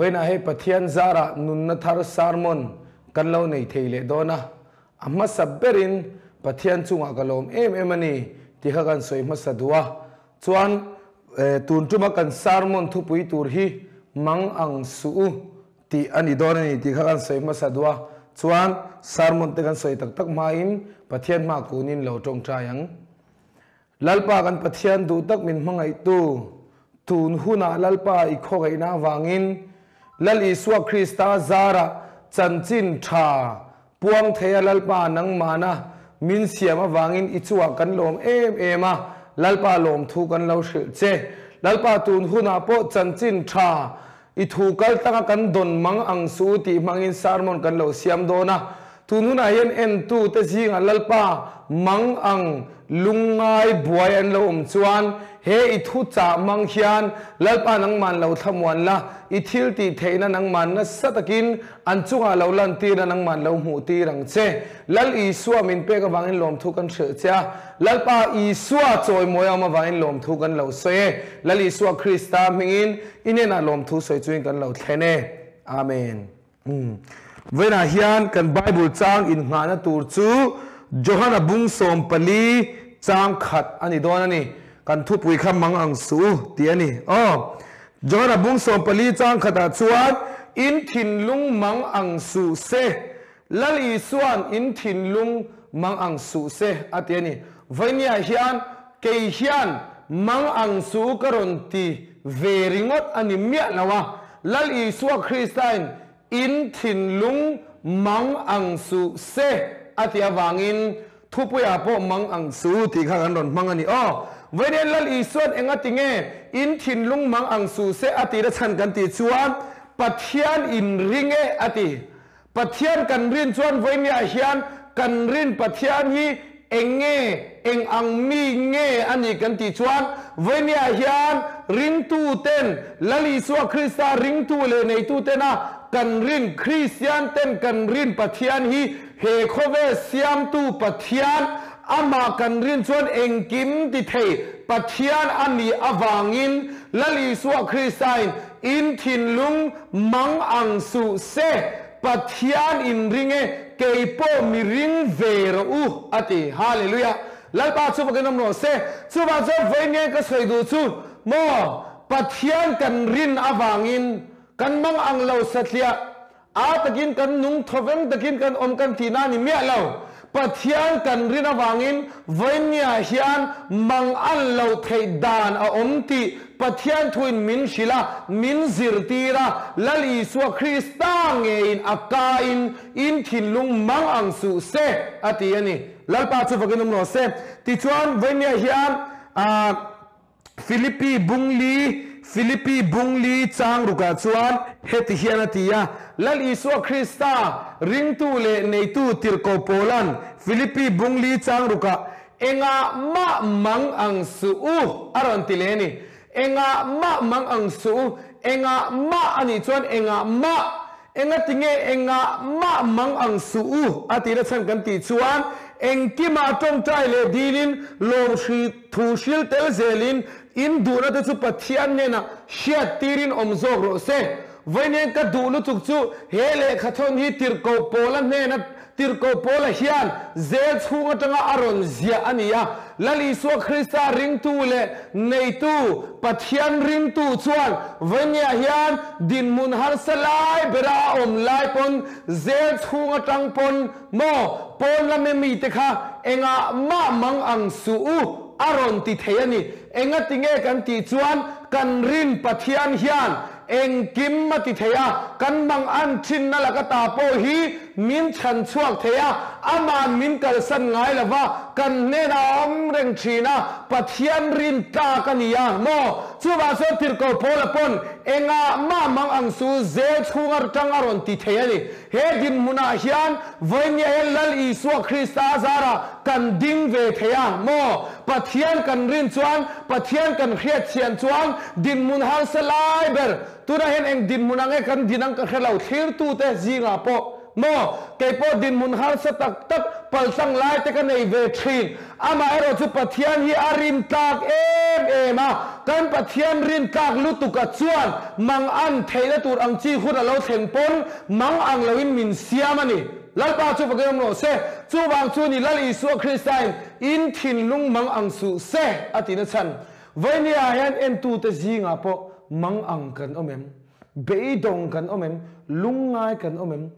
Vawiinah hei Pathian zarah nunna thar sermon kan lo nei thei leh dawn a, a hmasa berin Pathian chungah ka lawm em em a ni tih kha kan sawi hmasa duh a. Chuan tun tuma kan sermon thupui tur hi mang ang suh u tih a ni dawn a ni tih kha kan sawi hmasa duh a. Chuan sermon te kan sawi tak tak hmain Pathian hma kunin lo tawngtai ang. Lalpa kan Pathian duh tak min hmangaihtu, tun hunah Lalpa i khawnghaihna avangin Lal Isua Krista zarah chanchin tha puang theia Lalpa nangmahna min siam avangin i chungah kan lawm em em a, Lalpa lawmthu kan lo hrilh che. Lalpa tun hunah pawh chanchin tha i thu kal tanga kan dawn mang ang suh u tih hmangin sermon kan lo siam dawn a. Tun hunah hian entute zingah Lalpa mang ang lungngai buai an lo awm chuan he i thu chah hmang hian Lalpa nangman lo thlamuan la, i thil tih theihna nangman nasa takin an chungah lo lantir a nangman lo hmuh tir ang che. Lal Isua min pek avangin lawmthu kan hrilh che a, Lalpa Isua chawimawi a awm avangin lawmthu kan lo sawi e. Lal Isua Krista hmingin i hnenah lawmthu sawi chungin kan lo thlen e. Amen. Vawiinah hian kan Bible chang inngahna tur chu Johana bung 14 chang khat a ni dawn a ni. Kan thupui kha mang ang suh u tih a ni. Aw, Johana bung 14 chang khatah chuan in thinlung mang ang suh se, Lal Isua'n in thinlung mang ang suh se a ti a ni. Vawiiniah hian kei hian mang ang suh u ka rawn ti ve ringawt a ni miah lo a. Lal Isua Kristain in thinlung mang ang suh se a tih avangin thupuiah pawh mang ang suh tih kha kan rawn hmang a ni. Aw, vawiin Lal Isua'n enga ti nge in thinlung mang ang suh se a tih na chhan kan tih chuan Pathian in ring e a ti. Pathian kan rin chuan vawinia hian kan rin Pathian hi eng nge, eng ang mi nge a nih kan tih chuan vawinia hian ringtu ten Lal Isua Krista ringtu leh neitu tena kan rin Kristian ten kan rin Pathian hi he khawvel siamtu Pathian amah kan rin chuan engkim ti thei Pathian a nih avangin Lal Isua Kristain In thinlung mang ang suh se, Pathian in ring e, kei pawh mi ring ve rawh u, a ti. Hallelujah! Lalpa chu vakin awm rawh se. Chuvang chuan vawiin ka sawi duh chu, maw, Pathian kan rin avangin kan mang ang lo satliah, A takin kan nung thawveng takin kan awm kan tihna a ni miah lo. Pathian kan rin avangin vawinia hian mang an loh theih dan a awm tih Pathian thuin min hrilh a, min zirtir a, Lal Isua Krista ngeiin a kain in thinlung mang ang suh se a ti a ni. Lalpa chu vakin awm rawh se. Tichuan vawinia hian ah. Philippi bungli, Philippi bungli chang rukah chuan heti hian a ti a, Lal Isua Krista ringtu leh neitu tirhkoh Paula'n Philippi bungli chang rukah, Engah mah mang ang suh u, a rawn ti leh a ni. Engah mah mang ang suh u, engah mah a nih chuan engah mah, engatinge engah mah mang ang suh u a tihna chhan kan tih chuan engkimah tawngtai leh dilin lawm hri Thu hril tel zelin in duhna te chu Pathian hnenah hriat tirin awm zawk rawh se. Vawiin ka duh lutuk chu he lehkha thawn hi Tirhkoh Paula hnena Tirhkoh Paula hian zel chhung atanga a rawn ziah a ni a. Lal Isua Krista ringtu leh neitu Pathian ringtu chuan vawinia hian dinhmun harsa lai bera a awm lai pawn zel chhung atang pawn Maw, pawn lame mite kha engah mah mang ang suh u, a rawn ti thei a ni. Enga ti nge kan tih chuan kan rin Pathian hian engkim a ti thei a, kan mang an thinna laka ta pawh hi min chhan chhuak thei a, ama'n min kalsan ngai lo va, kan hnenah a awm reng thin a, Pathian rin tlak a ni a maw? Chuvang chuan Tirhkoh Paula pawn engah mah mang ang suh u, zel chhunga tang a rawn ti thei a ni. He dinhmunah hian vawinia hian Lal Isua Krista zarah kan ding ve thei a maw? Pathian kan rin chuan, Pathian kan hriatchhian chuan dinhmun harsa lai ber, tunah hian eng dinhmun ang nge kan din ang ka hre lo, thlirtute zingah pawh maw? Kei pawh dinhmun harsa tak tak, paltlang lai te ka nei ve thin. Amaherawh chu Pathian hi a rintlak em em a, kan Pathian rintlak lutuka chuan mang an theihna tur ang chi hun a lo thleng pawn mang ang loin min siam a ni. Lalpa chu fakin awm rawh se. Chuvang chu ni Lal Isua Kristain in thinlung mang ang suh se a tihna chhan. Vawinia hian entute zingah pawh mang ang kan awm em? Beidawng kan awm em? Lungngai kan awm em?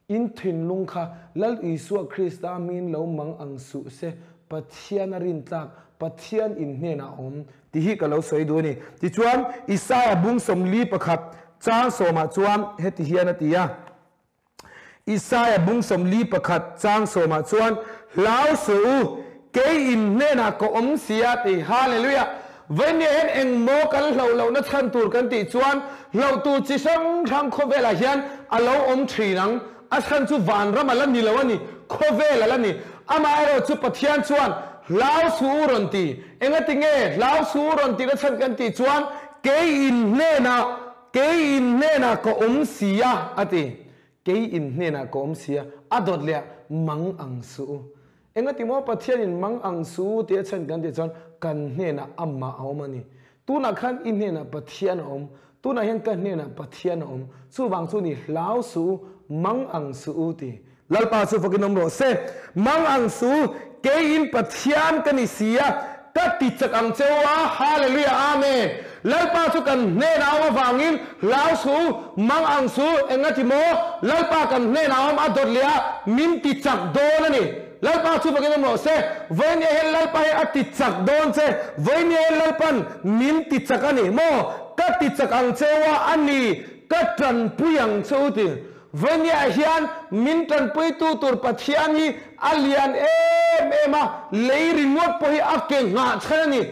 In thinlung kha Lal Isua Krista min lo mang ang suh se, Pathian a rintlak, Pathian in hnenah a awm tih hi ka lo sawi duh a ni. Tichuan, Isaia bung 41 chang sawmah chuan heti hian a ti a, Isaia bung 41 chang sawmah chuan, Hlau suh u, kei in hnenah ka awm si a ti. Hallelujah! Vawinia hian eng maw kan hloh lohna chhan tur kan tih chuan hloh tur chi hrang hrang khawvelah hian a lo awm thin ang. A chhan chu vanram a la ni lo a ni, khawvel a la ni. Amaherawh chu Pathian chuan hlau suh u rawn ti. Engati nge hlau suh u rawn tihna chhan kan tih chuan kei in hnenah, kei in hnenah ka awm si a, a ti. Kei in hnenah ka awm si a, a dawt leh mang ang suh u. Engati maw Pathianin mang ang su tih a chhan kan tih chuan kan hnenah amah a awm a ni. Tunah khan i hnenah Pathian a awm, tunah hian ka hnenah Pathian a awm. Chuvang chu ni hlau suh u, mang ang suh u ti. Lalpa chu fakin awm rawh se. Mang ang suh u, keiin Pathian ka ni si a, ka ti chak ang che u a, Hallelujah Amen. Lalpa chu kan hnenah a awm avangin hlau suh u, mang ang suh u, engati maw? Lalpa kan hnenah a awm a dawt leh a, min ti chak dawn a ni. Lalpa chu fakin awm rawh se. Vawinia hian Lalpa hi a ti chak dawn che. Vawinia hian Lalpan min ti chak a ni maw? Ka ti chak ang che u a, a ni, ka tanpui ang che u ti. Vawinia hian min tanpuitu tur Pathian hi a lian em em a, lei ringawt pawh hi a ke nghah chhan a ni.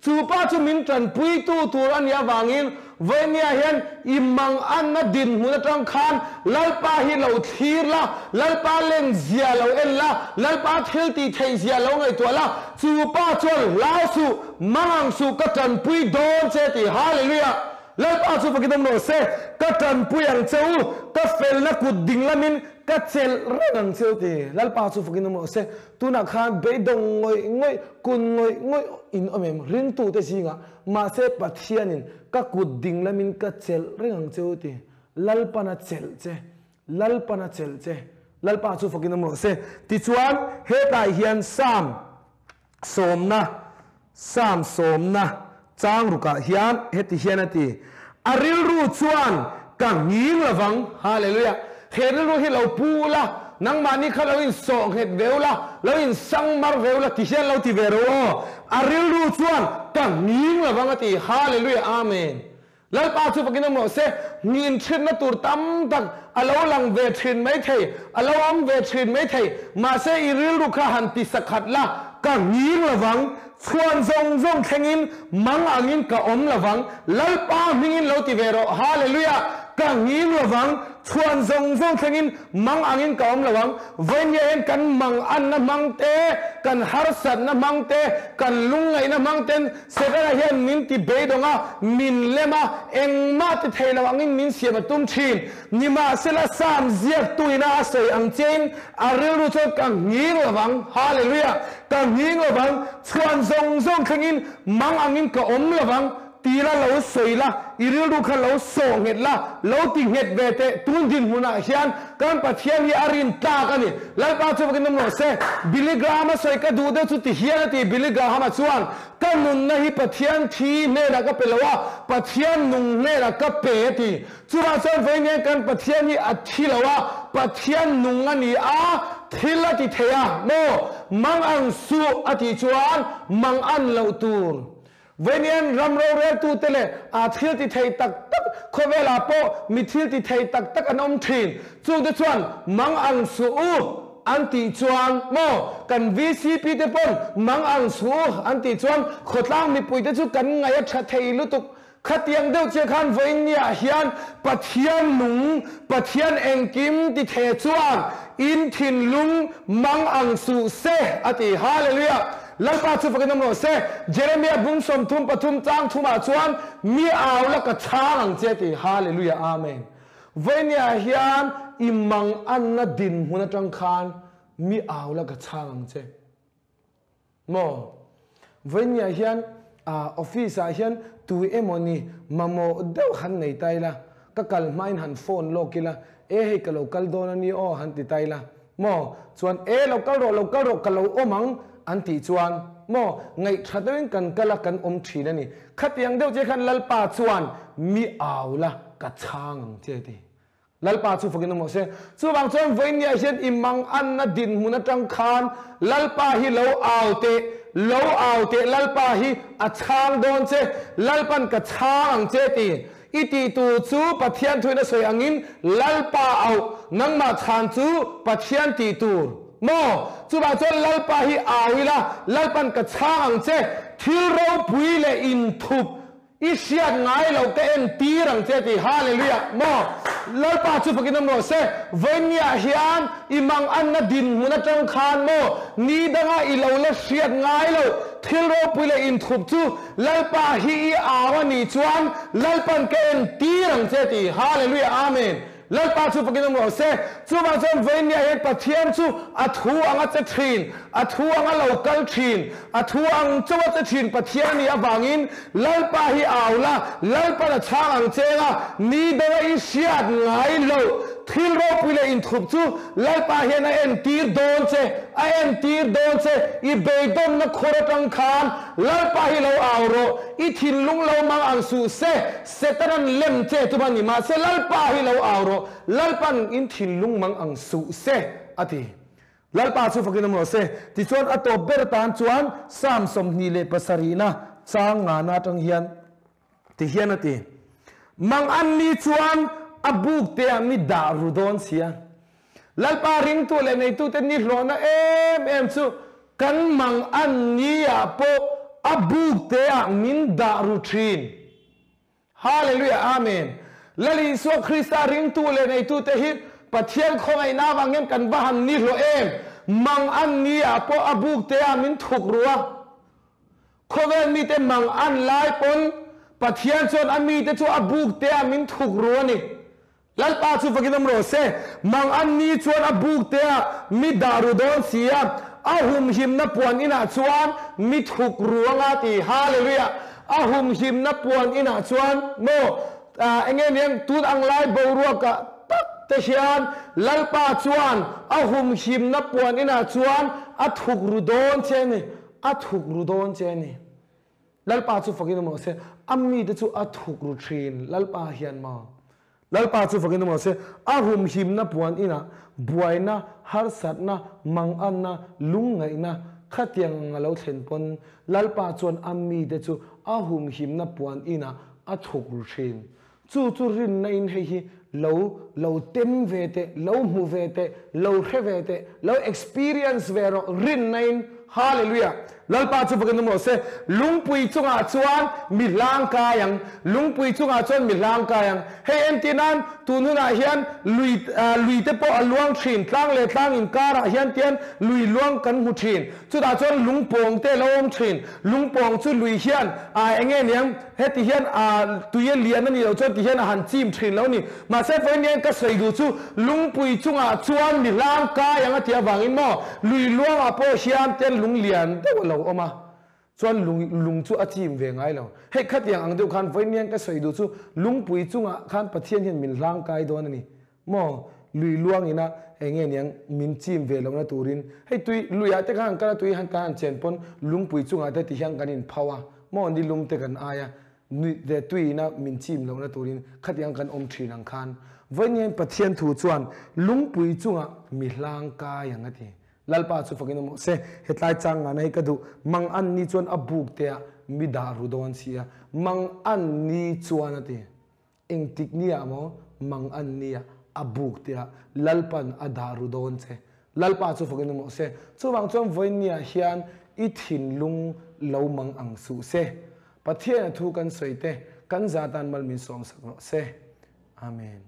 Chu pa chu min tanpuitu tur a nih avangin Vawinia hian i mang anna dinhmun atang khan Lalpa hi lo thlir la, Lalpa len zia lo en la, Lalpa thil tih theih zia lo ngaihtuah la, chu pa chuan hlau suh, mang ang suh ka tanpui dawn che tih. Hallelujah! Lalpa chu fakin awm rawh se, ka tanpui ang che u, ka felna kut ding lamin ka chelh reng ang che u ti. Lalpa chu fakin awm rawh se. Tunah khan beidawng ngawih ngawih, kun ngawih ngawih in awm em? Ringtute zingah, mahse Pathianin ka kut ding lamin ka chelh reng ang che u ti. Lalpan a chelh che. Lalpan a chelh che. Lalpa chu fakin awm rawh se. Tichuan, hetah hian Psalm sawmna, Psalm sawmna chang rukah hian heti hian a ti, A rilru chuan ka nghing lovang. Hallelujah! He rilru hi lo pu ula, nangmahni kha lo insawh nghet ve ula, lo insang mar ve ula ti hian lo ti ve ro aw. A rilru chuan ka nghing lovang a ti. Hallelujah! Amen! Lalpa chu fakin awm rawh se, nghin thinna tur tam tak a lo lang ve thin mai thei, a lo awm ve thin mai thei, mahse i rilru kha han ti sakhat la, ka nghing lovang, chhuan zawng zawng thlengin mang angin ka awm lovang, Lalpa hmingin lo ti ve rawh, Hallelujah, ka nghing lovang, chhuan zawng zawng thlengin mang angin ka awm lovang, Vawinia hian kan mang anna hmang te, kan harsatna hmang te, kan lungngaihna hmang ten Setana hian min ti beidawng a, min lem a, engmah ti thei lo angin min siam a tum thin. Nimahsela Psalm ziaktuina a sawi ang chiain a rilru chuan ka nghing lovang, Hallelujah, ka nghing lovang, chhuan zawng zawng thlengin mang angin ka awm lovang, ti la lo sawi la, i rilru kha lo sawh nghet la, lo ti nghet ve teh, tun dinhmunah hian kan Pathian hi a rin tlak a ni. Lalpa chu vakin awm rawh se. Billy Graham-a sawi ka duh deuh chu ti hian a ti. Billy Graham-a chuan, Ka nunna hi Pathian thi hnenah ka pe lo a, Pathian nung hnenah ka pe a ti. Chuvang chuan vawiin hian kan Pathian hi a thi lo a, Pathian nung a ni a, thil a ti thei a maw? Mang ang suh a tih chuan mang an loh tur. Vawiin ram roreltute leh a thil ti thei tak tak khawvelah pawh mi thil ti thei tak tak an awm thin. Chungte chuan mang ang suh u an tih chuan maw kan VCP te pawn mang ang suh u an tih chuan khawtlang mipuite chu kan ngaih a tha thei lutuk. Khatiang deuh chiah khan vawiin niah hian Pathian nung, Pathian engkim ti thei chuan in thinlung mang ang suh se a ti. Hallelujah! Lalpa chu fakin awm rawh se. Jeremiah bung 33 chang thumah chuan mi au la ka chhang ang che a ti. Hallelujah! Amen! Vawinia hian i mang anna dinhmun atang khan. Mi au la ka chhang ang che. Maw? Vawinia hian office ah hian tu emaw ni mamawh deuh han nei ta ila, ka kal hmain han phone lawk ila, e hei ka lo kal dawn a ni aw han ti ta ila, maw? Chuan e lo kal rawh lo kal rawh ka lo awm ang an tih chuan, maw? Ngaihtha deuhin kan kal a kan awm thin a ni. Khatiang deuh che khan Lalpa chuan mi au la ka chhang ang che ti. Lalpa chu fakin awm rawh se. Chuvang chuan vawinia hian i manganna dinhmun atang khan Lalpa hi lo au teh, lo au teh, Lalpa hi a chhang dawn che, Lalpan ka chhang ang che ti. I tih tur chu Pathian thuin a sawi angin Lalpa auh, nangmah chhan chu Pathian tih tur. Maw? Chuvang chuan Lalpa hi au ila, Lalpan ka chhang ang che, thil ropui leh inthup I hriat ngai lo ka en tir ang che ti Hallelujah maw Lalpa chu fakin awm rawh se Vawinia hian i mang anna dinhmun atang khan maw ni danga i lo la hriat ngai lo thil ropui leh inthup chu Lalpa hi i au a nih chuan Lalpan ka en tir ang che ti Hallelujah Amen Lalpa chu fakin awm rawh se. Chuvang chuan vawinia hian Pathian chu a thu ang a che thin, a thu ang a lo kal thin, a thu ang chauh a che thin Pathian a nih avangin Lalpa hi au la, Lalpan a chhang ang cheng a, ni danga i hriat ngai loh thil ropui leh inthup chu Lalpa hian a entir dawn che, a entir dawn che, i beidawnna khur atang khan Lalpa hi lo au rawh, i thinlung lo mang ang suh se. Setanan lem che tum a ni, mahse Lalpa hi lo au rawh, Lalpan in thinlung mang ang suh se, a ti. Lalpa chu fakin awm rawh se. Tichuan a tawp ber tan chuan Psalm 27na chang ngana atang hian ti hian a ti, Mang an ni chuan a buk te ah mi dah ru dawn sia. Lalpa ringtu leh neitute ni hlawhna em em chu kan mang an ni ah pawh a buk te ah min dah ru thin. Hallelujah Amen. Lal Isua Krista ringtu leh neitute hi Pathian khawngaihna avang hian kan va han ni hlawh em. Mang an ni ah pawh a buk te ah min thuk ru a. Khawvel mite mang an lai pawn Pathian chuan a mite chu a buk te ah min thuk ru a ni. Lalpa chu fakin awm rawh se. Mang an ni chuan a buk te ah mi dah ru dawn si a, a humhimna puan inah chuan mi thuk ru anga ti. Hallelujah! A humhimna puan inah chuan maw enge niang tun ang lai boruakah tak te hian Lalpa chuan a humhimna puan inah chuan a thuk ru dawn che a ni, a thuk ru dawn che a ni. Lalpa chu fakin awm rawh se, a mite chu a thuk ru thin, Lalpa hian maw? Lalpa chu fakin awm rawh se, a humhimna puan inah buaina, harsatna, manganna, lungngaihna khatiang ang a lo thlen pawn Lalpa chuan a mite chu a humhimna puan inah a thuk ru thin. Chu chu rinna in hei hi lo lo tem ve teh, lo hmu ve teh, lo hre ve teh, lo experience ve rawh rinna in. Hallelujah! Lalpa chu fakin awm rawh se. Lungpui chungah chuan mi hlang kai ang. Lungpui chungah chuan mi hlang kai ang. Hei entir nan tun hunah hian lui lui te pawh a luang thin, tlang leh tlang inkarah hian tian lui luang kan hmu thin. Chutah chuan lungpawng te a lo awm thin. Lungpawng chu lui hian ah eng nge niang heti hian ah tui a lian a nih loh chuan ti hian a han chim thin lo a ni. Mahse vawiin hian ka sawi duh chu lungpui chungah chuan mi hlang kai ang a tih avangin maw lui luangah pawh hian te lung lian deuh a lo awm a chuan lung lung chu a chim ve ngai lo. Hei khatiang ang deuh khan vawiin hian ka sawi duh chu lungpui chungah khan Pathian hian min hlang kai dawn a ni. Maw lui luang ina eng nge niang min chim ve lohna turin hei tui luiah te khan kal a tui han kan han chen pawn lungpui chungah te ti hian kan in phau a maw ni lum te kan ai a nui ve tui ina min chim lohna turin khatiang kan awm thin ang khan vawiin hian Pathian thu chuan lungpui chungah mi hlang kai ang a ti Lalpa chu fakin awm rawh se hetlai chang ngana hi ka duh mang an ni chuan a buk te ah mi dah ru dawn si a mang an ni chuan a ti. Engtik nia maw mang an nia a buk tia Lalpan a dah ru dawn che. Lalpa chu fakin awm rawh se. Chuvang chuan vawinia hian i thinlung lo mang ang suh se. Pathian a thu kan sawi te kan za tan mal min sawmsak rawh se. Amen.